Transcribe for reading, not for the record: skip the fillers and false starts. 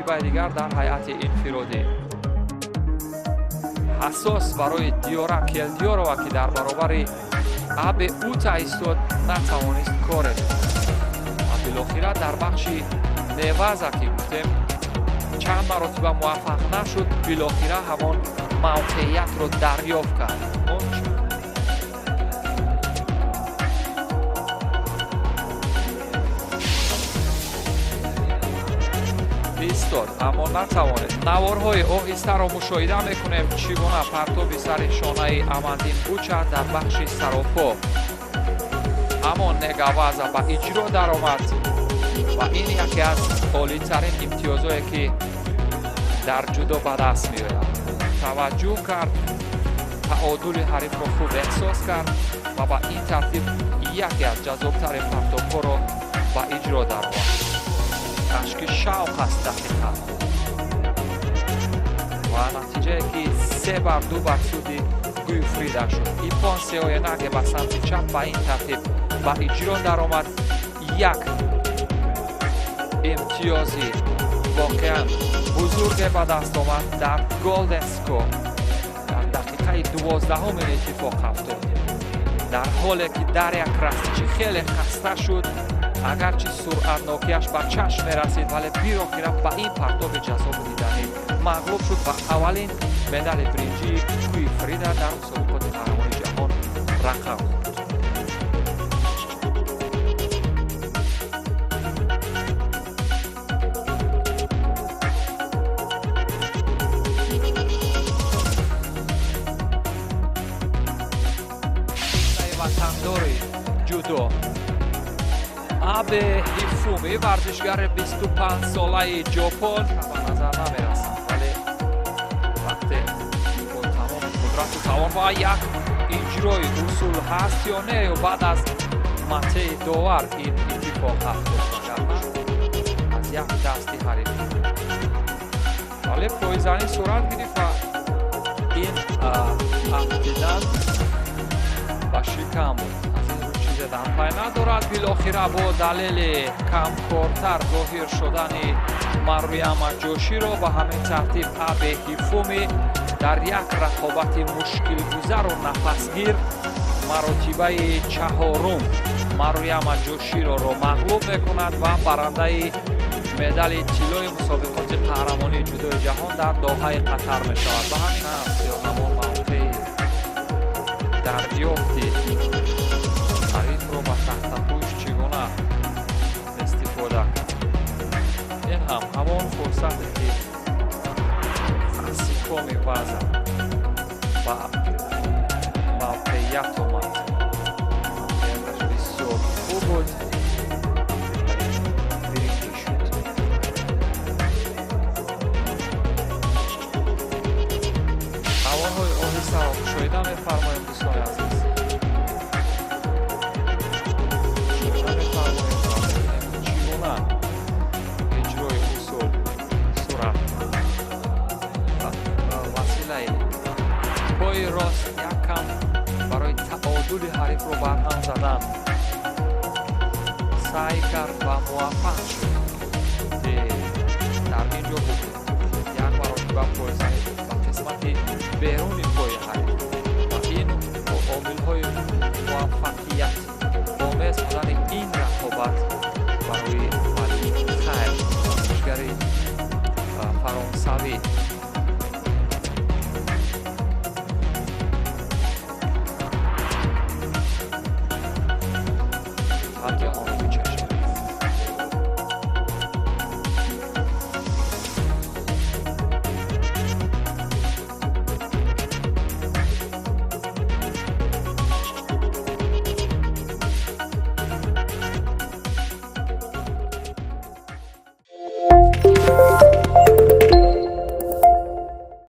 Маротибаи дигар дар ҳайати инфиродӣ ҳассос барои Диёра Келдиёрова, ки дар баробари Абе Ута истод, натавонист коре ва билохира дар бахши неваза, ки гуфтем, чанд маротиба муваффақ нашуд, билохира ҳамон мавқеиятро дарёфт кард. Истод, аммо натавонист. Наворҳои оҳистаро мушоҳида мекунем, чӣ гуна партоби сари шонаи Амандин Буча дар бахши саропо ҳамон негаваза ба иҷро даромад ва ин яке аз олитарин имтиёзое, ки дар ҷудо ба даст меояд. Таваҷҷӯҳ кард, таодули ҳарифро хуб эҳсос кард ва ба ин тартиб яке аз ҷаззобтарин партобҳоро ба иҷро даровард. Ашки шавқ аст дақиқа ва натиҷае, ки 3-2 бар суди Гуйфрида шуд. Иппон сеоенаге ба самти чап ба ин тартиб ба иҷро даромад. Як имтиёзи воқеан бузурге ба даст омад дар golden score. Дар дақиқаи 12-ум ин иттифоқ афтод, дар ҳоле ки Дарья Крастичи хеле хаста шуд. Агарчи суръатнокиаш ба чашм мерасид, вале билохира ба ин партоби ҷаззобу диданӣ мағлуб шуд ва аввалин медали биринҷии Гуйфрида дар мусобиқоти қаҳрамони ҷаҳон рақам хӯрд. Ватандори ҷудо Абе Ҳифуми, варзишгари 25-солаи Ҷопон, ба назар намерасад, вале вақте бо тамоми қудрату тавон ва як иҷрои усул ҳаст ё не, ё баъд аз матеи довар ин иттифоқ афтод, вагарна аз як дасти ҳариф, вале пойзанӣ сурат гирифт ва ин афтидан ба шикам буд. Аз ин рӯ чизе дар пай надорад. Билохира бо далели камкортар зоҳир шудани Маруяма Ҷоширо ба ҳамин тартиб Абе Ҳифуми дар як рақобати мушкилгузару нафасгир маротибаи чаҳорум Маруяма Ҷошироро мағлуб мекунад ва барандаи медали тиллои мусобиқоти қаҳрамонии ҷудои ҷаҳон дар Доҳаи Қатар мешавад. Ба ҳамин ё ҳамон мавқеи дарёфти ҳарифро ба тахтапӯш чӣ гуна истифода кард. Ин ҳам ҳамон фурсате, ки аз сикоми ваза ба мавқеият омад, мавқеияташ бисёр хуб буд, биринҷӣ шуд. Наворҳои оҳистаро мушоҳида мефармоем, дӯстони азиз, мушоҳида мефармоем ва мебинем, чӣ гуна иҷрои усул сурат василаи пои рост як кам барои таодули ҳарифро барҳам задан саъй кард ва муваффақ шуд. Дар ин ҷо бубинед, як маротиба пойзанӣ ба қисмати беруни пои ҳариф ва ин омилҳои муваффақият омез будани ин рақобат барои Валид Хайр, варзишгари фаронсавӣ.